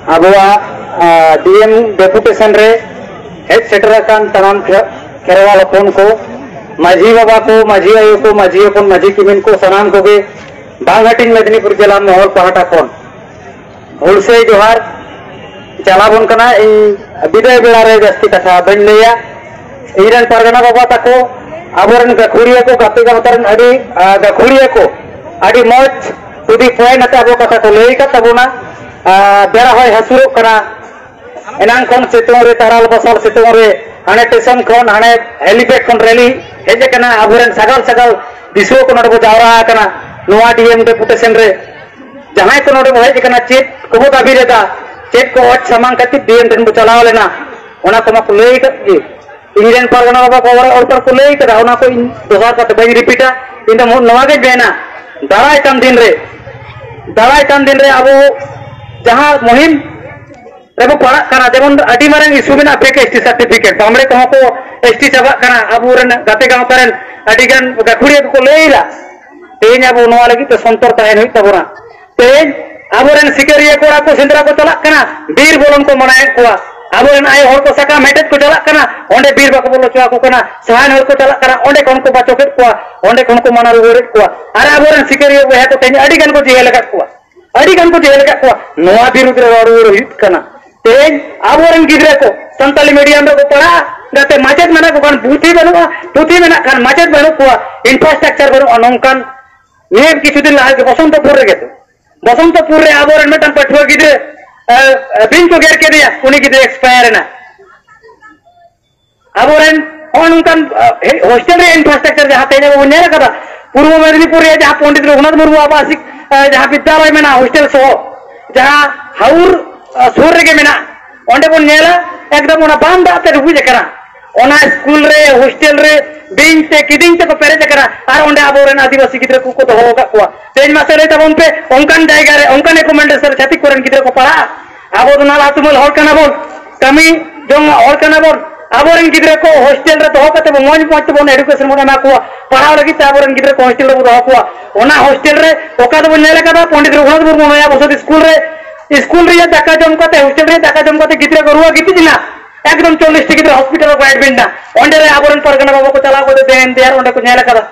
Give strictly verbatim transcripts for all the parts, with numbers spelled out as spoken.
ᱟᱵᱚᱣᱟᱜ ᱰᱤ ᱮᱢ ᱰᱮᱯᱩᱴᱮᱥᱚᱱ ᱨᱮ ᱦᱮᱡ ᱥᱮᱴᱮᱨ ᱟᱠᱟᱱ ᱥᱟᱱᱟᱢ ᱠᱷᱮ- ᱠᱷᱮᱨᱣᱟᱞ ᱦᱚᱯᱚᱱ ᱠᱚ, ᱢᱟᱹᱡᱷᱤ ᱵᱟᱵᱟ ᱠᱚ, ᱢᱟᱹᱡᱷᱤ ᱟᱭᱳ ᱠᱚ, ᱢᱟᱹᱡᱷᱤ ᱦᱚᱯᱚᱱ, ᱢᱟᱹᱡᱷᱤ ᱠᱤᱢᱤᱱ ᱠᱚ, ᱥᱟᱱᱟᱢ ᱠᱚᱜᱮ ᱵᱟᱝ ᱦᱟᱹᱴᱤᱧ ᱢᱮᱫᱽᱱᱤᱯᱩᱨ ᱡᱮᱞᱟ ᱢᱚᱦᱚᱞ ᱯᱟᱦᱴᱟ ᱠᱷᱚᱱ ᱦᱩᱞᱥᱟᱹᱭ ᱡᱚᱦᱟᱨ ᱪᱟᱞᱟᱵᱚᱱ ᱠᱟᱱᱟ᱾ ᱤᱧ ᱵᱤᱫᱟᱹᱭ ᱵᱮᱲᱟ ᱨᱮ ᱡᱟᱹᱥᱛᱤ ᱠᱟᱛᱷᱟ ᱵᱟᱹᱧ ᱞᱟᱹᱭᱟ᱾ ᱤᱧᱨᱮᱱ ᱯᱟᱨᱜᱟᱱᱟ ᱵᱟᱵᱟ ᱛᱟᱠᱚ, ᱟᱵᱚᱨᱮᱱ ᱜᱟᱹᱠᱷᱩᱲᱤᱭᱟᱹ ᱠᱚ, ᱜᱟᱛᱮ ᱜᱟᱶᱛᱟ ᱨᱮᱱ ᱟᱹᱰᱤ ᱟ, ᱜᱟᱹᱠᱷᱩᱲᱤᱭᱟᱹ ᱠᱚ ᱟᱹᱰᱤ ᱢᱚᱡᱽ ᱴᱩ ᱫᱤ ᱯᱚᱭᱮᱱᱴ ᱟᱛᱮ ᱟᱵᱚ ᱠᱟᱛᱷᱟ ᱠᱚ ᱞᱟᱹᱭ ᱟᱠᱟᱫ ᱛᱟᱵᱚᱱᱟ᱾ ᱟ, ᱵᱮᱲᱟ ᱦᱚᱭ ᱦᱟᱹᱥᱩᱨᱚᱜ ᱠᱟᱱᱟ, ᱮᱱᱟᱝ ᱠᱷᱚᱱ ᱥᱤᱛᱩᱝ ᱨᱮ, ᱛᱟᱨᱟᱞ ᱵᱟᱥᱟᱞ ᱥᱤᱛᱩᱝ ᱨᱮ, ᱦᱟᱱᱮ ᱥᱴᱮᱥᱚᱱ ᱠᱷᱚᱱ, ᱦᱟᱱᱮ ᱦᱮᱞᱤᱯᱮᱰ ᱠᱷᱚᱱ ᱨᱮᱞᱤ ᱦᱮᱡ ᱟᱠᱟᱱᱟ᱾ ᱟᱵᱚᱨᱮᱱ ᱥᱟᱜᱟᱞ ᱥᱟᱜᱟᱞ ᱫᱤᱥᱩᱣᱟᱹ ᱠᱚ ᱱᱚᱰᱮ ᱵᱚ ᱡᱟᱣᱨᱟ ᱟᱠᱟᱱᱟ ᱱᱚᱣᱟ ᱰᱤ ᱮᱢ ᱰᱮᱯᱩᱴᱮᱥᱚᱱ ᱨᱮ᱾ ᱡᱟᱦᱟᱸᱭ ᱠᱚ ᱱᱚᱰᱮ ᱵᱚ ᱦᱮᱡ ᱟᱠᱟᱱᱟ, ᱪᱮᱫ ᱠᱚᱵᱚ ᱫᱟᱹᱵᱤ ᱞᱮᱫᱟ, ᱪᱮᱫ ᱠᱚ ᱚᱡᱽ ᱥᱟᱢᱟᱝ ᱠᱷᱟᱹᱛᱤᱨ ᱰᱤ ᱮᱢ ᱴᱷᱮᱱ ᱵᱚ ᱪᱟᱞᱟᱣ ᱞᱮᱱᱟ, ᱚᱱᱟ ᱠᱚᱢᱟ ᱠᱚ ᱞᱟᱹᱭ ᱟᱠᱟᱫ ᱜᱮ᱾ ᱤᱧ ᱨᱮᱱ ᱯᱟᱨᱜᱟᱱᱟ ᱵᱟᱵᱟ ᱠᱚ ᱚᱲᱟᱜ ᱚᱲᱯᱟᱨ ᱠᱚ ᱞᱟᱹᱭ ᱠᱟᱫᱟ, ᱚᱱᱟ ᱠᱚ ᱤᱧ ᱫᱚᱥᱟᱨ ᱠᱟᱛᱮ ᱵᱟᱹᱧ ᱨᱤᱯᱤᱴᱟ᱾ ᱤᱧ ᱫᱚ ᱱᱚᱣᱟ ᱜᱮᱧ ᱢᱮᱱᱟ, ᱫᱟᱨᱟᱭ ᱠᱟᱱ ᱫᱤᱱ ᱨᱮ, ᱫᱟᱨᱟᱭ ᱠᱟᱱ ᱫᱤᱱ ᱨᱮ ᱟᱵᱚ ᱡᱟᱦᱟᱸ ᱢᱩᱦᱤᱢ ᱨᱮᱵᱚ ᱯᱟᱲᱟᱜ ᱠᱟᱱᱟ, ᱡᱮᱢᱚᱱ ᱟᱹᱰᱤ ᱢᱟᱨᱟᱝ ᱤᱥᱩ ᱢᱮᱱᱟᱜᱼᱟ, ᱯᱷᱮᱠ ᱮᱥ ᱴᱤ ᱥᱟᱨᱴᱤᱯᱷᱤᱠᱮᱴ, ᱵᱟᱢᱲᱮ ᱠᱚᱦᱚᱸ ᱠᱚ ᱮᱥ ᱴᱤ ᱪᱟᱵᱟᱜ ᱠᱟᱱᱟ, ᱟᱵᱚᱨᱮᱱ ᱜᱟᱛᱮ ᱜᱟᱶᱛᱟ ᱨᱮᱱ ᱟᱹᱰᱤ ᱜᱟᱱ ᱜᱟᱹᱠᱷᱩᱲᱤᱭᱟᱹ ᱠᱚᱠᱚ ᱞᱟᱹᱭ ᱮᱫᱟ᱾ ᱛᱮᱦᱮᱧ ᱟᱵᱚ ᱱᱚᱣᱟ ᱞᱟᱹᱜᱤᱫ ᱛᱮ ᱥᱚᱱᱛᱚᱨ ᱛᱟᱦᱮᱱ ᱦᱩᱭᱩᱜ ᱛᱟᱵᱚᱱᱟ᱾ ᱛᱮᱦᱮᱧ ᱟᱵᱚᱨᱮᱱ ᱥᱤᱠᱟᱹᱨᱤᱭᱟᱹ ᱠᱚᱲᱟ ᱠᱚ ᱥᱮᱸᱫᱽᱨᱟ ᱠᱚ ᱪᱟᱞᱟᱜ ᱠᱟᱱᱟ, ᱵᱤᱨ ᱵᱚᱞᱚᱱ ᱠᱚ ᱢᱟᱱᱟᱭᱮᱫ ᱠᱚᱣᱟ᱾ ᱟᱵᱚᱨᱮᱱ ᱟᱭᱳ ᱦᱚᱲ ᱠᱚ ᱥᱟᱠᱟᱢ ᱦᱮᱴᱮᱡ ᱠᱚ ᱪᱟᱞᱟᱜ ᱠᱟᱱᱟ, ᱚᱸᱰᱮ ᱵᱤᱨ ᱵᱟᱠᱚ ᱵᱚᱞᱚ ᱦᱚᱪᱚ ᱟᱠᱚ ᱠᱟᱱᱟ᱾ ᱥᱟᱦᱟᱱ ᱦᱚᱲ ᱠᱚ ᱪᱟᱞᱟᱜ ᱠᱟᱱᱟ, ᱚᱸᱰᱮ ᱠᱷᱚᱱ ᱠᱚ ᱵᱟᱪᱚᱠᱮᱫ ᱠᱚᱣᱟ, ᱚᱸᱰᱮ ᱠᱷᱚᱱ ᱠᱚ ᱢᱟᱱᱟ ᱨᱩᱣᱟᱹᱲᱮᱫ ᱠᱚᱣᱟ᱾ ᱟᱨ ᱟᱵᱚᱨᱮᱱ ᱥᱤᱠᱟᱹᱨᱤᱭᱟᱹ ᱵᱚᱭᱦᱟ ᱠᱚ ᱛᱮᱦᱮᱧ ᱟᱹᱰᱤ ᱜᱟᱱ ᱠᱚ ᱡᱮᱦᱮᱞ ᱟᱠᱟᱫ ᱠᱚᱣᱟ, ᱟᱹᱰᱤ ᱜᱟᱱ ᱠᱚ ᱡᱮᱦᱮᱞ ᱟᱠᱟᱫ ᱠᱚᱣᱟ᱾ ᱱᱚᱣᱟ ᱵᱤᱨᱩᱫᱽ ᱨᱮ ᱨᱚᱲ ᱨᱩᱣᱟᱹᱲ ᱦᱩᱭᱩᱜ ᱠᱟᱱᱟ᱾ ᱛᱮᱦᱮᱧ ᱟᱵᱚᱨᱮᱱ ᱜᱤᱫᱽᱨᱟᱹ ᱠᱚ ᱥᱟᱱᱛᱟᱞᱤ ᱢᱤᱰᱤᱭᱟᱢ ᱨᱮᱠᱚ ᱯᱟᱲᱦᱟᱜᱼᱟ, ᱡᱟᱛᱮ ᱢᱟᱪᱮᱫ ᱢᱮᱱᱟᱜ ᱠᱚ ᱠᱷᱟᱱ ᱯᱩᱛᱷᱤ ᱵᱟᱹᱱᱩᱜᱼᱟ, ᱯᱩᱛᱷᱤ ᱢᱮᱱᱟᱜ ᱠᱷᱟᱱ ᱢᱟᱪᱮᱫ ᱵᱟᱹᱱᱩᱜ ᱠᱚᱣᱟ, ᱤᱱᱯᱷᱨᱟᱥᱴᱨᱟᱠᱪᱟᱨ ᱵᱟᱹᱱᱩᱜᱼᱟ, ᱱᱚᱝᱠᱟᱱ ᱱᱤᱭᱟᱹ ᱠᱤᱪᱷᱩ ᱫᱤᱱ ᱞᱟᱦᱟ ᱜᱮ ᱵᱚᱥᱚᱱᱛᱚᱯᱩᱨ ᱨᱮᱜᱮ ᱛᱚ, ᱵᱚᱥᱚᱱᱛᱚᱯᱩᱨ ᱨᱮ ᱟᱵᱚᱨᱮᱱ ᱢᱤᱫᱴᱟᱝ ᱯᱟᱹᱴᱷᱩᱣᱟᱹ ᱜᱤᱫᱽᱨᱟᱹ, ᱮ, ᱮ, ᱵᱤᱧ ᱠᱚ ᱜᱮᱨ ᱠᱮᱫᱮᱭᱟ, ᱩᱱᱤ ᱜᱤᱫᱽᱨᱟᱹ ᱮᱠᱥᱯᱟᱭᱟᱨ ᱮᱱᱟ᱾ ᱟᱵᱚᱨᱮᱱ ᱦᱚᱸᱜᱼᱚ ᱱᱚᱝᱠᱟᱱ, ᱮ, ᱦᱳᱥᱴᱮᱞ ᱨᱮᱭᱟᱜ ᱤᱱᱯᱷᱨᱟᱥᱴᱨᱟᱠᱪᱟᱨ ᱡᱟᱦᱟᱸ ᱛᱮᱦᱮᱧ ᱟᱵᱚ ᱵᱚᱱ ᱧᱮᱞ ᱟᱠᱟᱫᱟ, ᱯᱩᱨᱵᱚ ᱢᱮᱫᱤᱱᱤᱯᱩᱨ ᱨᱮᱭᱟᱜ ᱡᱟᱦᱟᱸ ᱯᱚᱱᱰᱤᱛ ᱨᱚᱜᱷᱩᱱᱟᱛᱷ ᱢᱩᱨᱢᱩ ᱟᱵᱟᱥᱤᱠ, ᱮ, ᱡᱟᱦᱟᱸ ᱵᱤᱫᱽᱭᱟᱞᱚᱭ ᱢᱮᱱᱟᱜᱼᱟ, ᱦᱳᱥᱴᱮᱞ ᱥᱚᱦᱚ, ᱡᱟᱦᱟᱸ ᱦᱟᱣᱩᱨ, ᱮ, ᱥᱩᱨ ᱨᱮᱜᱮ ᱢᱮᱱᱟᱜᱼᱟ, ᱚᱸᱰᱮ ᱵᱚᱱ ᱧᱮᱞᱟ ᱮᱠᱫᱚᱢ ᱚᱱᱟ ᱵᱟᱱ ᱫᱟᱜ ᱛᱮ ᱰᱩᱵᱩᱡ ᱟᱠᱟᱱᱟ᱾ ᱚᱱᱟ ᱥᱠᱩᱞ ᱨᱮ, ᱦᱳᱥᱴᱮᱞ ᱨᱮ ᱵᱤᱧ ᱛᱮ ᱠᱤᱫᱤᱧ ᱛᱮᱠᱚ ᱯᱮᱨᱮᱡ ᱟᱠᱟᱱᱟ, ᱟᱨ ᱚᱸᱰᱮ ᱟᱵᱚᱨᱮᱱ ᱟᱹᱫᱤᱵᱟᱹᱥᱤ ᱜᱤᱫᱽᱨᱟᱹ ᱠᱚᱠᱚ ᱫᱚᱦᱚ ᱟᱠᱟᱫ ᱠᱚᱣᱟ᱾ ᱛᱮᱦᱮᱧ ᱢᱟᱥᱮ ᱞᱟᱹᱭ ᱛᱟᱵᱚᱱ ᱯᱮ, ᱚᱱᱠᱟᱱ ᱡᱟᱭᱜᱟ ᱨᱮ, ᱚᱱᱠᱟᱱ ᱮᱠᱳᱢᱮᱱᱰᱮᱥᱚᱱ ᱨᱮ ᱪᱷᱟᱹᱛᱤᱠ ᱠᱚᱨᱮᱱ ᱜᱤᱫᱽᱨᱟᱹ ᱠᱚ ᱯᱟᱲᱦᱟᱜᱼᱟ? ᱟᱵᱚ ᱫᱚ ᱱᱟᱞᱦᱟ ᱛᱩᱢᱟᱹᱞ ᱦᱚᱲ ᱠᱟᱱᱟ ᱵᱚᱱ, ᱠᱟᱹᱢᱤ ᱡᱚᱝ ᱦᱚᱲ ᱠᱟᱱᱟ ᱵᱚᱱ᱾ ᱟᱵᱚᱨᱮᱱ ᱜᱤᱫᱽᱨᱟᱹ ᱠᱚ ᱦᱳᱥᱴᱮᱞ ᱨᱮ ᱫᱚᱦᱚ ᱠᱟᱛᱮ ᱵᱚᱱ ᱢᱚᱡᱽ ᱢᱚᱡᱽ ᱛᱮᱵᱚᱱ ᱮᱰᱩᱠᱮᱥᱚᱱ ᱵᱚᱱ ᱮᱢᱟ ᱠᱚᱣᱟ, ᱯᱟᱲᱦᱟᱣ ᱞᱟᱹᱜᱤᱫ ᱛᱮ ᱟᱵᱚᱨᱮᱱ ᱜᱤᱫᱽᱨᱟᱹ ᱠᱚ ᱦᱳᱥᱴᱮᱞ ᱨᱮᱵᱚ ᱫᱚᱦᱚ ᱠᱚᱣᱟ᱾ ᱚᱱᱟ ᱦᱳᱥᱴᱮᱞ ᱨᱮ ᱚᱠᱟ ᱫᱚᱵᱚᱱ ᱧᱮᱞ ᱟᱠᱟᱫᱟ, ᱯᱚᱱᱰᱤᱛ ᱨᱚᱜᱷᱩᱱᱟᱛᱷ ᱢᱩᱨᱢᱩ ᱱᱚᱭᱟ ᱵᱚᱥᱚᱛ ᱥᱠᱩᱞ ᱨᱮ ᱥᱠᱩᱞ ᱨᱮᱭᱟᱜ ᱫᱟᱠᱟ ᱡᱚᱢ ᱠᱟᱛᱮ, ᱦᱳᱥᱴᱮᱞ ᱨᱮᱭᱟᱜ ᱫᱟᱠᱟ ᱡᱚᱢ ᱠᱟᱛᱮ ᱜᱤᱫᱽᱨᱟᱹ ᱠᱚ ᱨᱩᱣᱟᱹ ᱜᱤᱛᱤᱡ ᱮᱱᱟ, ᱮᱠᱫᱚᱢ ᱪᱚᱞᱞᱤᱥ ᱴᱤ ᱜᱤᱫᱽᱨᱟᱹ ᱦᱚᱥᱯᱤᱴᱟᱞ ᱨᱮᱠᱚ ᱮᱰᱢᱤᱴ ᱮᱱᱟ᱾ ᱚᱸᱰᱮ ᱨᱮ ᱟᱵᱚᱨᱮᱱ ᱯᱟᱨᱜᱟᱱᱟ ᱵᱟᱵᱟ ᱠᱚ ᱪᱟᱞᱟᱣ ᱠᱟᱛᱮ ᱫᱮᱱ ᱫᱮᱭᱟᱨ ᱚᱸᱰᱮ ᱠᱚ ᱧᱮᱞ ᱟᱠᱟᱫᱟ᱾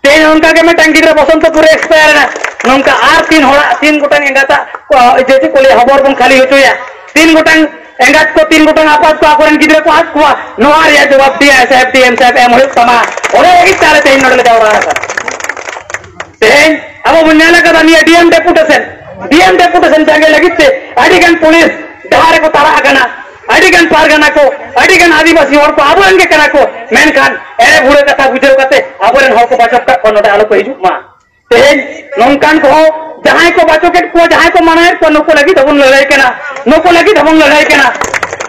ᱛᱮᱦᱮᱧ ᱚᱱᱠᱟ ᱜᱮ ᱢᱤᱫᱴᱟᱝ ᱜᱤᱫᱽᱨᱟᱹ ᱵᱚᱥᱚᱱᱛᱚᱯᱩᱨ ᱨᱮ ᱮᱠᱥᱯᱟᱭᱟᱨ ᱮᱱᱟ᱾ ᱱᱚᱝᱠᱟ ᱟᱨ ᱛᱤᱱ ᱦᱚᱲᱟᱜ, ᱛᱤᱱ ᱜᱚᱴᱟᱝ ᱮᱸᱜᱟᱛᱟᱜ ᱠᱚ, ᱡᱮ ᱪᱮᱫ ᱠᱚ ᱞᱟᱹᱭᱟ, ᱦᱚᱵᱚᱨ ᱵᱚᱱ ᱠᱷᱟᱹᱞᱤ ᱦᱚᱪᱚᱭᱟ᱾ ᱛᱤᱱ ᱜᱚᱴᱟᱝ ᱮᱸᱜᱟᱛ ᱠᱚ, ᱛᱤᱱ ᱜᱚᱴᱟᱝ ᱟᱯᱟᱛ ᱠᱚ ᱟᱠᱚᱨᱮᱱ ᱜᱤᱫᱽᱨᱟᱹ ᱠᱚ ᱟᱫ ᱠᱚᱣᱟ, ᱱᱚᱣᱟ ᱨᱮᱭᱟᱜ ᱡᱚᱵᱟᱵ ᱰᱤ ᱟᱭ ᱥᱟᱦᱮᱵ, ᱰᱤ ᱮᱢ ᱥᱟᱦᱮᱵ ᱮᱢ ᱦᱩᱭᱩᱜ ᱛᱟᱢᱟ᱾ ᱚᱱᱟ ᱞᱟᱹᱜᱤᱫ ᱛᱮ ᱟᱞᱮ ᱛᱮᱦᱮᱧ ᱱᱚᱰᱮ ᱞᱮ ᱡᱟᱣᱨᱟ ᱟᱠᱟᱱᱟ᱾ ᱛᱮᱦᱮᱧ ᱟᱵᱚ ᱵᱚᱱ ᱧᱮᱞ ᱟᱠᱟᱫᱟ ᱱᱤᱭᱟᱹ ᱰᱤ ᱮᱢ ᱰᱮᱯᱩᱴᱮᱥᱚᱱ, ᱰᱤ ᱮᱢ ᱰᱮᱯᱩᱴᱮᱥᱚᱱ ᱡᱟᱸᱜᱮ ᱞᱟᱹᱜᱤᱫ ᱛᱮ ᱟᱹᱰᱤ ᱜᱟᱱ ᱯᱩᱞᱤᱥ ᱰᱟᱦᱟᱨ ᱨᱮᱠᱚ ᱛᱟᱲᱟᱜ ᱟᱠᱟᱱᱟ, ᱟᱹᱰᱤ ᱜᱟᱱ ᱯᱟᱨᱜᱟᱱᱟ ᱠᱚ, ᱟᱹᱰᱤ ᱜᱟᱱ ᱟᱹᱫᱤᱵᱟᱹᱥᱤ ᱦᱚᱲ ᱠᱚ ᱟᱵᱚᱨᱮᱱ ᱜᱮ ᱠᱟᱱᱟ ᱠᱚ, ᱢᱮᱱᱠᱷᱟᱱ ᱮᱲᱮ ᱵᱩᱲᱟᱹ ᱠᱟᱛᱷᱟ ᱵᱩᱡᱷᱟᱹᱣ ᱠᱟᱛᱮ ᱟᱵᱚᱨᱮᱱ ᱦᱚᱲ ᱠᱚ ᱵᱟᱪᱚᱠ ᱠᱟᱜ ᱠᱚᱣᱟ, ᱱᱚᱰᱮ ᱟᱞᱚ ᱠᱚ ᱦᱤᱡᱩᱜ ᱢᱟ᱾ ᱛᱮᱦᱮᱧ ᱱᱚᱝᱠᱟᱱ ᱠᱚᱦᱚᱸ ᱡᱟᱦᱟᱸᱭ ᱠᱚ ᱵᱟᱪᱚᱠᱮᱫ ᱠᱚᱣᱟ, ᱡᱟᱦᱟᱸᱭ ᱠᱚ ᱢᱟᱱᱟᱭᱮᱫ ᱠᱚᱣᱟ, ᱱᱩᱠᱩ ᱞᱟᱹᱜᱤᱫ ᱦᱚᱸᱵᱚᱱ ᱞᱟᱹᱲᱦᱟᱹᱭ ᱠᱟᱱᱟ, ᱱᱩᱠᱩ ᱞᱟᱹᱜᱤᱫ ᱦᱚᱸᱵᱚᱱ ᱞᱟᱹᱲᱦᱟᱹᱭ ᱠᱟᱱᱟ,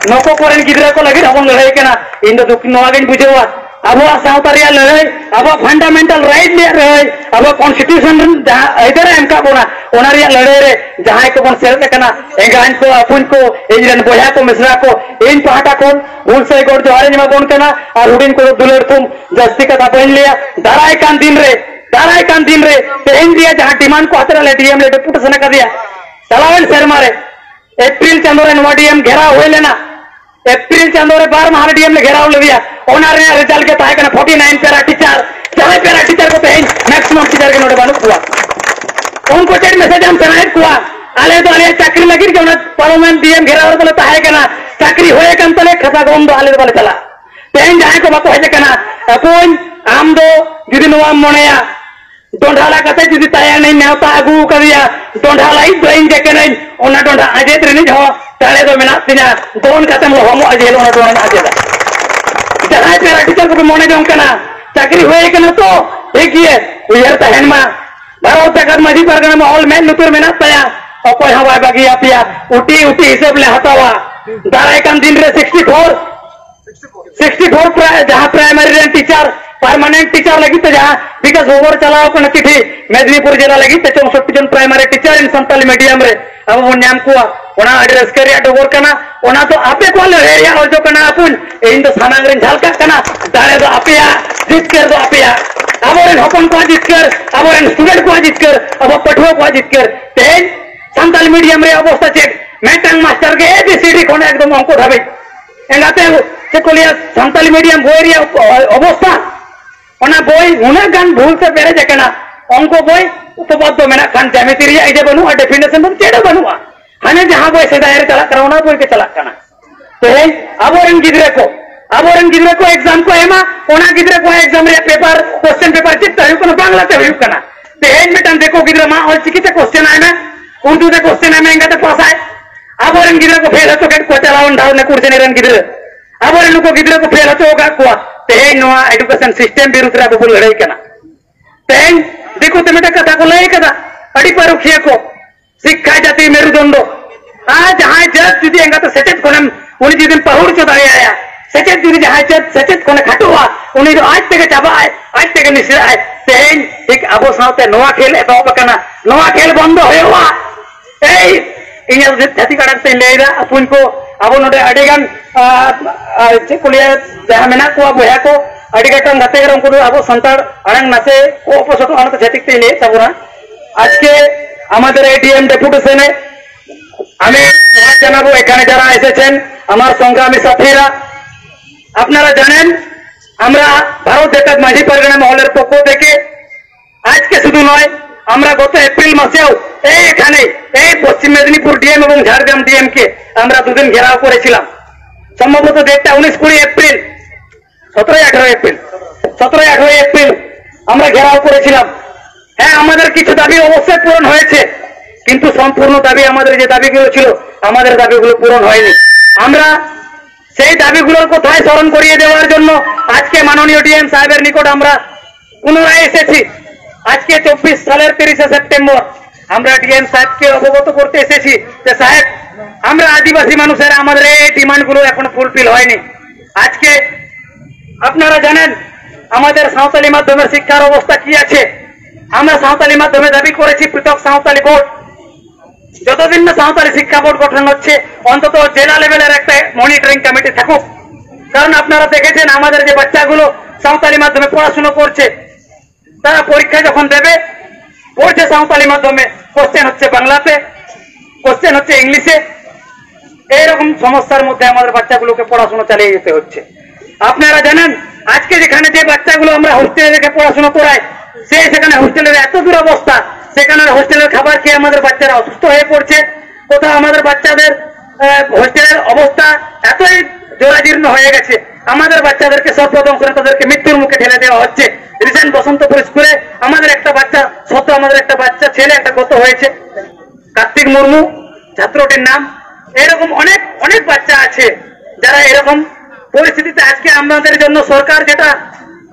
ᱱᱩᱠᱩ ᱠᱚᱨᱮᱱ ᱜᱤᱫᱽᱨᱟᱹ ᱠᱚ ᱞᱟᱹᱜᱤᱫ ᱦᱚᱸᱵᱚᱱ ᱞᱟᱹᱲᱦᱟᱹᱭ ᱠᱟᱱᱟ᱾ ᱤᱧ ᱫᱚ ᱫᱩᱠ ᱱᱚᱣᱟ ᱜᱤᱧ ᱵᱩᱡᱷᱟᱹᱣᱟ, ᱟᱵᱚᱣᱟᱜ ᱥᱟᱶᱛᱟ ᱨᱮᱭᱟᱜ ᱞᱟᱹᱲᱦᱟᱹᱭ, ᱟᱵᱚᱣᱟᱜ ᱯᱷᱟᱱᱰᱟᱢᱮᱱᱴᱟᱞ ᱨᱟᱭᱤᱴ ᱨᱮᱭᱟᱜ ᱞᱟᱹᱲᱦᱟᱹᱭ, ᱟᱵᱚᱣᱟᱜ ᱠᱚᱱᱥᱴᱤᱴᱤᱭᱩᱥᱚᱱ ᱨᱮᱱ ᱡᱟᱦᱟᱸ ᱟᱹᱭᱫᱟᱹᱨᱮ ᱮᱢ ᱠᱟᱜ ᱵᱚᱱᱟ, ᱚᱱᱟ ᱨᱮᱭᱟᱜ ᱞᱟᱹᱲᱦᱟᱹᱭ ᱨᱮ ᱡᱟᱦᱟᱸᱭ ᱠᱚᱵᱚᱱ ᱥᱮᱞᱮᱫ ᱟᱠᱟᱱᱟ, ᱮᱸᱜᱟᱧ ᱠᱚ, ᱟᱹᱯᱩᱧ ᱠᱚ, ᱤᱧ ᱨᱮᱱ ᱵᱚᱭᱦᱟ ᱠᱚ, ᱢᱤᱥᱨᱟ ᱠᱚ, ᱤᱧ ᱯᱟᱦᱴᱟ ᱠᱷᱚᱱ ᱦᱩᱞ ᱥᱟᱹᱭ ᱜᱚᱰ ᱡᱚᱦᱟᱨ ᱤᱧ ᱮᱢᱟ ᱵᱚᱱ ᱠᱟᱱᱟ᱾ ᱟᱨ ᱦᱩᱰᱤᱧ ᱠᱚᱫᱚ ᱫᱩᱞᱟᱹᱲ ᱛᱷᱩᱢ, ᱡᱟᱹᱥᱛᱤ ᱠᱟᱛᱷᱟ ᱵᱟᱹᱧ ᱞᱟᱹᱭᱟ᱾ ᱫᱟᱨᱟᱭ ᱠᱟᱱ ᱫᱤᱱ ᱨᱮ, ᱫᱟᱨᱟᱭ ᱠᱟᱱ ᱫᱤᱱ ᱨᱮ ᱛᱮᱦᱮᱧ ᱨᱮᱭᱟᱜ ᱡᱟᱦᱟᱸ ᱰᱤᱢᱟᱱᱰ ᱠᱚ ᱟᱛᱮ ᱟᱞᱮ ᱰᱤ ᱮᱢ ᱞᱮ ᱰᱮᱯᱩᱴᱮᱥᱚᱱ ᱟᱠᱟᱫᱮᱭᱟ, ᱪᱟᱞᱟᱣᱮᱱ ᱥᱮᱨᱢᱟ ᱨᱮ ᱮᱯᱨᱤᱞ ᱪᱟᱸᱫᱳ ᱨᱮ ᱱᱚᱣᱟ ᱰᱤ ᱮᱢ ᱜᱷᱮᱨᱟᱣ ᱦᱩᱭ ᱞᱮᱱᱟ᱾ ᱮᱯᱨᱤᱞ ᱪᱟᱸᱫᱳ ᱨᱮ ᱵᱟᱨ ᱢᱟᱦᱟ ᱨᱮ ᱰᱤ ᱮᱢ ᱞᱮ ᱜᱷᱮᱨᱟᱣ ᱞᱮᱫᱮᱭᱟ᱾ ᱚᱱᱟ ᱨᱮᱭᱟᱜ ᱨᱮᱡᱟᱞᱴ ᱜᱮ ᱛᱟᱦᱮᱸ ᱠᱟᱱᱟ ᱯᱷᱳᱨᱴᱤ ᱱᱟᱭᱤᱱ ᱯᱮᱨᱟ ᱴᱤᱪᱟᱨ᱾ ᱡᱟᱦᱟᱸᱭ ᱯᱮᱨᱟ ᱴᱤᱪᱟᱨ ᱠᱚ ᱛᱮᱦᱮᱧ ᱢᱮᱠᱥᱤᱢᱟᱢ ᱴᱤᱪᱟᱨ ᱜᱮ ᱱᱚᱰᱮ ᱵᱟᱹᱱᱩᱜ ᱠᱚᱣᱟ᱾ ᱩᱱᱠᱩ ᱪᱮᱫ ᱢᱮᱥᱮᱡᱽ ᱮᱢ ᱥᱮᱬᱟᱭᱮᱫ ᱠᱚᱣᱟ? ᱟᱞᱮ ᱫᱚ ᱟᱞᱮᱭᱟᱜ ᱪᱟᱹᱠᱨᱤ ᱞᱟᱹᱜᱤᱫ ᱜᱮ ᱚᱱᱟ ᱯᱟᱨᱚᱢᱮᱱ ᱰᱤ ᱮᱢ ᱜᱷᱮᱨᱟᱣ ᱨᱮᱫᱚ ᱞᱮ ᱛᱟᱦᱮᱸ ᱠᱟᱱᱟ᱾ ᱪᱟᱹᱠᱨᱤ ᱦᱩᱭ ᱟᱠᱟᱱ ᱛᱟᱞᱮ, ᱠᱷᱟᱥᱟ ᱜᱚᱲᱚᱱ ᱫᱚ ᱟᱞᱮ ᱫᱚ ᱵᱟᱞᱮ ᱪᱟᱞᱟᱜᱼᱟ᱾ ᱛᱮᱦᱮᱧ ᱡᱟᱦᱟᱸᱭ ᱠᱚ ᱵᱟᱠᱚ ᱦᱮᱡ ᱟᱠᱟᱱᱟ, ᱮ ᱵᱚᱠᱚᱧ, ᱟᱢ ᱫᱚ ᱡᱩᱫᱤ ᱱᱚᱣᱟᱢ ᱢᱚᱱᱮᱭᱟ, ᱰᱚᱸᱰᱷᱟ ᱞᱟ ᱠᱟᱛᱮ ᱡᱩᱫᱤ ᱛᱟᱭᱟᱱᱤᱧ ᱱᱮᱣᱛᱟ ᱟᱹᱜᱩ ᱟᱠᱟᱫᱮᱭᱟ, ᱰᱚᱸᱰᱷᱟ ᱞᱟᱭᱤᱡ ᱫᱚ ᱤᱧ ᱜᱮ ᱠᱟᱹᱱᱟᱹᱧ, ᱚᱱᱟ ᱰᱚᱸᱰᱷᱟ ᱟᱸᱡᱮᱫ ᱨᱤᱱᱤᱡ ᱦᱚᱸ ᱫᱟᱲᱮ ᱫᱚ ᱢᱮᱱᱟᱜ ᱛᱤᱧᱟ᱾ ᱫᱚᱱ ᱠᱟᱛᱮᱢ ᱞᱚᱦᱚᱢᱚᱜᱼᱟ ᱡᱮ ᱦᱤᱞᱳᱜ ᱚᱱᱟ ᱰᱚᱸᱰᱷᱟᱧ ᱟᱸᱡᱮᱫᱟ᱾ ᱡᱟᱦᱟᱸᱭ ᱯᱮᱨᱟ ᱴᱤᱪᱟᱨ ᱠᱚᱯᱮ ᱢᱚᱱᱮ ᱡᱚᱝ ᱠᱟᱱᱟ, ᱪᱟᱹᱠᱨᱤ ᱦᱩᱭ ᱠᱟᱱᱟ ᱛᱚ, ᱴᱷᱤᱠ ᱜᱮᱭᱟ, ᱩᱭᱦᱟᱹᱨ ᱛᱟᱦᱮᱱ ᱢᱟ, ᱵᱷᱟᱨᱚᱛ ᱡᱟᱠᱟᱛ ᱢᱟᱹᱡᱷᱤ ᱯᱟᱨᱜᱟᱱᱟ ᱢᱚᱦᱚᱞ ᱢᱮᱫ ᱞᱩᱛᱩᱨ ᱢᱮᱱᱟᱜ ᱛᱟᱭᱟ, ᱚᱠᱚᱭ ᱦᱚᱸ ᱵᱟᱭ ᱵᱟᱹᱜᱤᱭᱟᱯᱮᱭᱟ᱾ ᱩᱴᱤ ᱩᱴᱤ ᱦᱤᱥᱟᱹᱵ ᱞᱮ ᱦᱟᱛᱟᱣᱟ᱾ ᱫᱟᱨᱟᱭ ᱠᱟᱱ ᱫᱤᱱ ᱨᱮ ᱥᱤᱠᱥᱴᱤ ᱯᱷᱳᱨ, ᱥᱤᱠᱥᱴᱤ ᱯᱷᱳᱨ ᱯᱨᱟᱭ ᱡᱟᱦᱟᱸ ᱯᱨᱟᱭᱢᱟᱨᱤ ᱨᱮᱱ ᱴᱤᱪᱟᱨ, ᱯᱟᱨᱢᱟᱱᱮᱱᱴ ᱴᱤᱪᱟᱨ ᱞᱟᱹᱜᱤᱫ ᱛᱮ ᱡᱟᱦᱟᱸ ᱵᱤᱠᱟᱥ ᱵᱷᱚᱵᱚᱱ ᱪᱟᱞᱟᱣ ᱠᱟᱱᱟ ᱪᱤᱴᱷᱤ, ᱢᱮᱫᱽᱱᱤᱯᱩᱨ ᱡᱮᱞᱟ ᱞᱟᱹᱜᱤᱫ ᱛᱮ ᱪᱳᱥᱚᱴᱴᱤ ᱡᱚᱱ ᱯᱨᱟᱭᱢᱟᱨᱤ ᱴᱤᱪᱟᱨ ᱤᱱ ᱥᱟᱱᱛᱟᱞᱤ ᱢᱤᱰᱤᱭᱟᱢ ᱨᱮ ᱟᱵᱚ ᱵᱚᱱ ᱧᱟᱢ ᱠᱚᱣᱟ᱾ ᱚᱱᱟ ᱟᱹᱰᱤ ᱨᱟᱹᱥᱠᱟᱹ ᱨᱮᱭᱟᱜ ᱰᱚᱜᱚᱨ ᱠᱟᱱᱟ᱾ ᱚᱱᱟ ᱫᱚ ᱟᱯᱮ ᱠᱚᱣᱟᱜ ᱞᱟᱹᱲᱦᱟᱹᱭ ᱨᱮᱭᱟᱜ ᱚᱨᱡᱚ ᱠᱟᱱᱟ᱾ ᱟᱯᱩᱧ, ᱤᱧ ᱫᱚ ᱥᱟᱢᱟᱝ ᱨᱮᱧ ᱡᱷᱟᱞᱠᱟᱜ ᱠᱟᱱᱟ᱾ ᱫᱟᱲᱮ ᱫᱚ ᱟᱯᱮᱭᱟᱜ, ᱡᱤᱛᱠᱟᱹᱨ ᱫᱚ ᱟᱯᱮᱭᱟᱜ᱾ ᱟᱵᱚᱨᱮᱱ ᱦᱚᱯᱚᱱ ᱠᱚᱣᱟᱜ ᱡᱤᱛᱠᱟᱹᱨ, ᱟᱵᱚᱨᱮᱱ ᱥᱴᱩᱰᱮᱱᱴ ᱠᱚᱣᱟᱜ ᱡᱤᱛᱠᱟᱹᱨ, ᱟᱵᱚ ᱯᱟᱹᱴᱷᱩᱣᱟᱹ ᱠᱚᱣᱟᱜ ᱡᱤᱛᱠᱟᱹᱨ᱾ ᱛᱮᱦᱮᱧ ᱥᱟᱱᱛᱟᱞᱤ ᱢᱤᱰᱤᱭᱟᱢ ᱨᱮᱭᱟᱜ ᱚᱵᱚᱥᱛᱟ ᱪᱮᱫ? ᱢᱤᱫᱴᱟᱝ ᱢᱟᱥᱴᱟᱨ ᱜᱮ ᱮ ᱵᱤ ᱥᱤ ᱰᱤ ᱠᱷᱚᱱ ᱮᱠᱫᱚᱢ ᱚᱝᱠᱚ ᱫᱷᱟᱹᱵᱤᱡ᱾ ᱮᱸᱜᱟᱛᱮ, ᱪᱮᱫ ᱠᱚ ᱞᱟᱹᱭᱟ, ᱥᱟᱱᱛᱟᱞᱤ ᱢᱤᱰᱤᱭᱟᱢ ᱵᱳᱭ ᱨᱮᱭᱟᱜ ᱚᱵᱚᱥᱛᱟ, ᱚᱱᱟ ᱵᱳᱭ ᱩᱱᱟᱹᱜ ᱜᱟᱱ ᱵᱷᱩᱞ ᱛᱮ ᱯᱮᱨᱮᱡ ᱟᱠᱟᱱᱟ᱾ ᱚᱝᱠᱚ ᱵᱳᱭ ᱩᱯᱚᱯᱟᱫᱽ ᱫᱚ ᱢᱮᱱᱟᱜ ᱠᱷᱟᱱ, ᱡᱟᱢᱤᱛᱤ ᱨᱮᱭᱟᱜ ᱤᱭᱟᱹ ᱵᱟᱹᱱᱩᱜᱼᱟ, ᱰᱮᱯᱷᱤᱱᱮᱥᱚᱱ ᱵᱟᱹᱱᱩᱜ, ᱪᱮᱫ ᱦᱚᱸ ᱵᱟᱹᱱᱩᱜᱼᱟ᱾ ᱦᱟᱱᱮ ᱡᱟᱦᱟᱸ ᱵᱳᱭ ᱥᱮᱫᱟᱭ ᱨᱮ ᱪᱟᱞᱟᱜ ᱠᱟᱱᱟ, ᱚᱱᱟ ᱵᱳᱭ ᱜᱮ ᱪᱟᱞᱟᱜ ᱠᱟᱱᱟ᱾ ᱛᱮᱦᱮᱧ ᱟᱵᱚᱨᱮᱱ ᱜᱤᱫᱽᱨᱟᱹ ᱠᱚ, ᱟᱵᱚᱨᱮᱱ ᱜᱤᱫᱽᱨᱟᱹ ᱠᱚ ᱮᱠᱡᱟᱢ ᱠᱚ ᱮᱢᱟ, ᱚᱱᱟ ᱜᱤᱫᱽᱨᱟ ᱠᱚᱣᱟᱜ ᱮᱠᱡᱟᱢ ᱨᱮᱭᱟᱜ ᱯᱮᱯᱟᱨ, ᱠᱚᱥᱪᱮᱱ ᱯᱮᱯᱟᱨ ᱪᱮᱫ ᱛᱮ ᱦᱩᱭᱩᱜ ᱠᱟᱱᱟ? ᱵᱟᱝᱞᱟ ᱛᱮ ᱦᱩᱭᱩᱜ ᱠᱟᱱᱟ᱾ ᱛᱮᱦᱮᱧ ᱢᱤᱫᱴᱟᱝ ᱫᱤᱠᱩ ᱜᱤᱫᱽᱨᱟᱹ ᱢᱟ ᱚᱞᱪᱤᱠᱤ ᱛᱮ ᱠᱚᱥᱪᱮᱱ ᱟᱭ ᱢᱮ, ᱩᱨᱫᱩ ᱛᱮ ᱠᱚᱥᱪᱮᱱ ᱟᱭ ᱢᱮ, ᱮᱸᱜᱟᱛᱮ ᱯᱟᱥ ᱟᱭ᱾ ᱟᱵᱚᱨᱮᱱ ᱜᱤᱫᱽᱨᱟᱹ ᱠᱚ ᱯᱷᱮᱞ ᱦᱚᱪᱚ ᱠᱮᱫ ᱠᱚᱣᱟ, ᱪᱟᱞᱟᱣᱮᱱ ᱫᱷᱟᱣ ᱱᱮᱠᱩᱲ ᱥᱮᱱᱤ ᱨᱮᱱ ᱜᱤᱫᱽᱨᱟᱹ᱾ ᱟᱵᱚᱨᱮᱱ ᱱᱩᱠᱩ ᱜᱤᱫᱽᱨᱟᱹ ᱠᱚ ᱯᱷᱮᱞ ᱦᱚᱪᱚ ᱟᱠᱟᱫ ᱠᱚᱣᱟ᱾ ᱛᱮᱦᱮᱧ ᱱᱚᱣᱟ ᱮᱰᱩᱠᱮᱥᱚᱱ ᱥᱤᱥᱴᱮᱢ ᱵᱤᱨᱩᱫᱷ ᱨᱮ ᱟᱵᱚ ᱵᱚᱱ ᱞᱟᱹᱲᱦᱟᱹᱭ ᱠᱟᱱᱟ᱾ ᱛᱮᱦᱮᱧ ᱫᱤᱠᱩ ᱛᱮ ᱢᱤᱫᱴᱟᱝ ᱠᱟᱛᱷᱟ ᱠᱚ ᱞᱟᱹᱭ ᱠᱟᱫᱟ, ᱟᱹᱰᱤ ᱯᱟᱹᱨᱩᱠᱷᱤᱭᱟᱹ ᱠᱚ, ᱥᱤᱠᱠᱷᱟ ᱡᱟᱹᱛᱤ ᱢᱮᱨᱩᱫᱚᱱᱰᱚ᱾ ᱟᱨ ᱡᱟᱦᱟᱸᱭ ᱡᱟᱹᱛ ᱡᱩᱫᱤ ᱮᱸᱜᱟᱛᱮ ᱥᱮᱪᱮᱫ ᱠᱷᱚᱱᱮᱢ, ᱩᱱᱤ ᱡᱩᱫᱤᱢ ᱯᱟᱹᱦᱩᱲ ᱦᱚᱪᱚ ᱫᱟᱲᱮᱭᱟᱭᱟ, ᱥᱮᱪᱮᱫ ᱡᱩᱫᱤ ᱡᱟᱦᱟᱸᱭ ᱡᱟᱹᱛ ᱥᱮᱪᱮᱫ ᱠᱷᱚᱱᱮ ᱠᱷᱟᱴᱚᱜᱼᱟ, ᱩᱱᱤ ᱫᱚ ᱟᱡ ᱛᱮᱜᱮ ᱪᱟᱵᱟᱜᱼᱟᱭ, ᱟᱡ ᱛᱮᱜᱮ ᱱᱤᱥᱲᱟᱜᱼᱟᱭ᱾ ᱛᱮᱦᱮᱧ ᱴᱷᱤᱠ ᱟᱵᱚ ᱥᱟᱶᱛᱮ ᱱᱚᱣᱟ ᱠᱷᱮᱞ ᱮᱛᱚᱦᱚᱵ ᱟᱠᱟᱱᱟ᱾ ᱱᱚᱣᱟ ᱠᱷᱮᱞ ᱵᱚᱱᱫᱚ ᱦᱩᱭᱩᱜᱼᱟ᱾ ᱮᱭ, ᱤᱧᱟᱹᱜ ᱪᱷᱟᱹᱛᱤᱠ ᱟᱲᱟᱝ ᱛᱮᱧ ᱞᱟᱹᱭᱫᱟ, ᱟᱯᱩᱧ ᱠᱚ, ᱟᱵᱚ ᱱᱚᱰᱮ ᱟᱹᱰᱤ ᱜᱟᱱ, ᱟ, ᱟ, ᱪᱮᱫ ᱠᱚ ᱞᱟᱹᱭᱟ, ᱡᱟᱦᱟᱸ ᱢᱮᱱᱟᱜ ᱠᱚᱣᱟ ᱵᱚᱭᱦᱟ ᱠᱚ, ᱟᱹᱰᱤ ᱜᱚᱴᱟᱝ ᱜᱟᱛᱮ ᱜᱟᱨᱚ, ᱩᱱᱠᱩ ᱫᱚ ᱟᱵᱚ ᱥᱟᱱᱛᱟᱲ ᱟᱲᱟᱝ ᱱᱟᱥᱮ ᱠᱚ ᱚᱯᱚᱥᱚᱴᱚᱜᱼᱟ, ᱚᱱᱟᱛᱮ ᱪᱷᱟᱹᱛᱤᱠ ᱛᱮᱧ ᱞᱟᱹᱭᱮᱫ ᱛᱟᱵᱚᱱᱟ᱾ আজকে আমাদের এডিএম ডেপুটেশনে আমি জোহার জানাবো এখানে যারা এসেছেন, আমার সংগ্রামী সাথীরা। আপনারা জানেন, আমরা ভারত জাকাত মাঝি পারগানা মহলের পক্ষ থেকে আজকে শুধু নয়, আমরা গত এপ্রিল মাসেও এই এখানে, এই পশ্চিম মেদিনীপুর ডিএম এবং ঝাড়গ্রাম ডিএম কে আমরা দুদিন ঘেরাও করেছিলাম। সম্ভবত ডেটটা উনিশ কুড়ি এপ্রিল, সতেরোই আঠারোই এপ্রিল, সতেরোই আঠারোই এপ্রিল আমরা ঘেরাও করেছিলাম। হ্যাঁ, আমাদের কিছু দাবি অবশ্যই পূরণ হয়েছে, কিন্তু সম্পূর্ণ দাবি, আমাদের যে দাবিগুলো ছিল, আমাদের দাবিগুলো পূরণ হয়নি। আমরা সেই দাবিগুলোর কথায় স্মরণ করিয়ে দেওয়ার জন্য আজকে মাননীয় ডিএম সাহেবের নিকট আমরা পুনরায় এসেছি। আজকে চব্বিশ সালের তিরিশে সেপ্টেম্বর আমরা ডিএম সাহেবকে অবগত করতে এসেছি যে, সাহেব, আমরা আদিবাসী মানুষের, আমাদের এই ডিমান্ডগুলো এখন ফুলফিল হয়নি। আজকে আপনারা জানেন, আমাদের সাঁওতালি মাধ্যমের শিক্ষার অবস্থা কি আছে। আমরা সাঁওতালি মাধ্যমে দাবি করেছি পৃথক সাঁওতালি বোর্ড। যতদিন না সাঁওতালি শিক্ষা বোর্ড গঠন হচ্ছে, অন্তত জেলা লেভেলের একটা মনিটরিং কমিটি থাকুক। কারণ আপনারা দেখেছেন, আমাদের যে বাচ্চাগুলো সাঁওতালি মাধ্যমে পড়াশুনো করছে, তারা পরীক্ষা যখন দেবে, পড়ছে সাঁওতালি মাধ্যমে, কোশ্চেন হচ্ছে বাংলাতে, কোশ্চেন হচ্ছে ইংলিশে। এইরকম সমস্যার মধ্যে আমাদের বাচ্চাগুলোকে পড়াশোনা চালিয়ে যেতে হচ্ছে। আপনারা জানেন, আজকে যেখানে যে বাচ্চাগুলো আমরা হোস্টেলে রেখে পড়াশোনা করাই, সে সেখানে হোস্টেলের এত দুরবস্থা, সেখানে হোস্টেলের খাবার খেয়ে আমাদের বাচ্চারা অসুস্থ হয়ে পড়ছে। কোথাও আমাদের বাচ্চাদের হোস্টেলের অবস্থা এতই জরাজীর্ণ হয়ে গেছে, আমাদের বাচ্চাদেরকে সর্বদংশনে তাদেরকে মৃত্যুর মুখে ঠেলে দেওয়া হচ্ছে। রিসেন্ট বসন্তপুর স্কুলে আমাদের একটা বাচ্চা, সদ্য আমাদের একটা বাচ্চা ছেলে একটা গত হয়েছে, কার্তিক মুর্মু ছাত্রটির নাম। এরকম অনেক অনেক বাচ্চা আছে যারা এরকম পরিস্থিতিতে আজকে আমাদের জন্য সরকার যেটা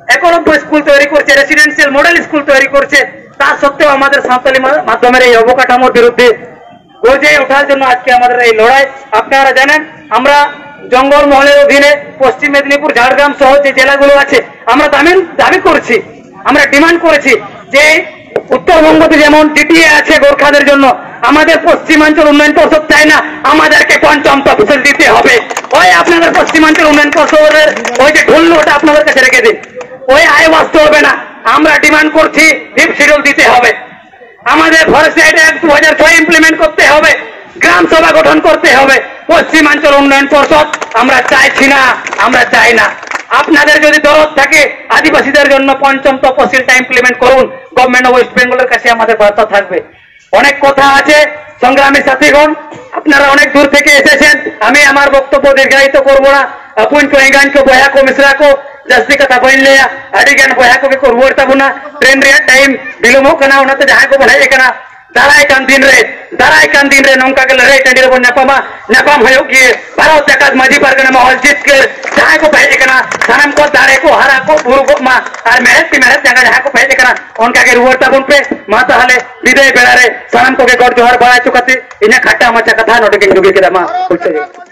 একলব্য স্কুল তৈরি করছে, রেসিডেন্সিয়াল মডেল স্কুল তৈরি করছে, তা সত্ত্বেও আমাদের সাঁওতালি মা- মাধ্যমের এই অবকাঠামোর বিরুদ্ধে গর্জে ওঠার জন্য আজকে আমাদের এই লড়াই। আপনারা জানেন, আমরা জঙ্গলমহলের অধীনে পশ্চিম মেদিনীপুর, ঝাড়গ্রাম সহ যে জেলাগুলো আছে, আমরা দাবি দাবি করছি, আমরা ডিমান্ড করেছি যে উত্তরবঙ্গতে যেমন ডিটিএ আছে গোর্খাদের জন্য, আমাদের পশ্চিমাঞ্চল উন্নয়ন পর্ষদ চায় না, আমাদেরকে পঞ্চম তফসিল দিতে হবে। ওই আপনাদের পশ্চিমাঞ্চল উন্নয়ন পর্ষদের ওই যে ঢুল্লুটা আপনাদের কাছে রেখে দিন, ওই আয় বাস্তব হবে না। আমরা ডিমান্ড করছি ফিফথ শিডিউল দিতে হবে, আমাদের ফরেস্ট রাইট অ্যাক্ট দু হাজার ছয় ইমপ্লিমেন্ট করতে হবে, গ্রাম সভা গঠন করতে হবে। পশ্চিমাঞ্চল উন্নয়ন পর্ষদ আমরা চাইছি না, আমরা চাই না। আপনাদের যদি দরদ থাকে আদিবাসীদের জন্য পঞ্চম তফসিলটা ইমপ্লিমেন্ট করুন। গভর্নমেন্ট অফ ওয়েস্ট বেঙ্গলের কাছে আমাদের বার্তা থাকবে। অনেক কথা আছে সংগ্রামী সাথীগণ, আপনারা অনেক দূর থেকে এসেছেন, আমি আমার বক্তব্য দীর্ঘায়িত করব না। ᱟᱯᱩᱧ ᱠᱚ ᱮᱸᱜᱟᱧ ᱠᱚ ᱵᱚᱭᱦᱟ ᱠᱚ ᱢᱤᱥᱨᱟ ᱠᱚ, ᱡᱟᱹᱥᱛᱤ ᱠᱟᱛᱷᱟ ᱵᱟᱹᱧ ᱞᱟᱹᱭᱟ᱾ ᱟᱹᱰᱤ ᱜᱟᱱ ᱵᱚᱭᱦᱟ ᱠᱚᱜᱮ ᱠᱚ ᱨᱩᱣᱟᱹᱲ ᱛᱟᱵᱚᱱᱟ᱾ ᱴᱨᱮᱱ ᱨᱮᱭᱟᱜ ᱴᱟᱭᱤᱢ ᱵᱤᱞᱚᱢᱚᱜ ᱠᱟᱱᱟ, ᱚᱱᱟᱛᱮ ᱡᱟᱦᱟᱸᱭ ᱠᱚᱵᱚᱱ ᱦᱮᱡ ᱟᱠᱟᱱᱟ, ᱫᱟᱨᱟᱭ ᱠᱟᱱ ᱫᱤᱱ ᱨᱮ, ᱫᱟᱨᱟᱭ ᱠᱟᱱ ᱫᱤᱱ ᱨᱮ ᱱᱚᱝᱠᱟ ᱜᱮ ᱞᱟᱹᱲᱦᱟᱹᱭ ᱴᱟᱺᱰᱤ ᱨᱮᱵᱚᱱ ᱧᱟᱯᱟᱢᱟ, ᱧᱟᱯᱟᱢ ᱦᱩᱭᱩᱜ ᱜᱮ᱾ ᱵᱷᱟᱨᱚᱛ ᱡᱟᱠᱟᱛ ᱢᱟᱹᱡᱷᱤ ᱯᱟᱨᱜᱟᱱᱟ ᱢᱚᱦᱚᱞ ᱡᱤᱛᱠᱟᱹᱨ, ᱡᱟᱦᱟᱸᱭ ᱠᱚ ᱯᱮ ᱦᱮᱡ ᱟᱠᱟᱱᱟ, ᱥᱟᱱᱟᱢ ᱠᱚ ᱫᱟᱲᱮ ᱠᱚ ᱦᱟᱨᱟ ᱠᱚ ᱵᱷᱩᱨᱩᱜᱚᱜ ᱢᱟ, ᱟᱨ ᱢᱮᱬᱦᱮᱫ ᱛᱤ ᱢᱮᱬᱦᱮᱫ ᱡᱟᱸᱜᱟ ᱡᱟᱦᱟᱸᱭ ᱠᱚ ᱯᱮ ᱦᱮᱡ ᱟᱠᱟᱱᱟ, ᱚᱱᱠᱟ ᱜᱮ ᱨᱩᱣᱟᱹᱲ ᱛᱟᱵᱚᱱ ᱯᱮ᱾ ᱢᱟ ᱛᱟᱦᱚᱞᱮ ᱵᱤᱫᱟᱹᱭ ᱵᱮᱲᱟ ᱨᱮ ᱥᱟᱱᱟᱢ ᱠᱚᱜᱮ ᱜᱚᱰ ᱡᱚᱦᱟᱨ ᱵᱟᱲᱟ ᱦᱚᱪᱚ ᱠᱟᱛᱮ ᱤᱧᱟᱹᱜ ᱠᱷᱟᱴᱟ ᱢᱟᱪᱷᱟ ᱠᱟᱛᱷᱟ ᱱᱚᱰᱮ ᱜᱮᱧ ᱰᱩᱜᱤ ᱠᱮᱫᱟ᱾ ᱢᱟ ᱦᱩᱭ ᱥᱟᱹᱭ᱾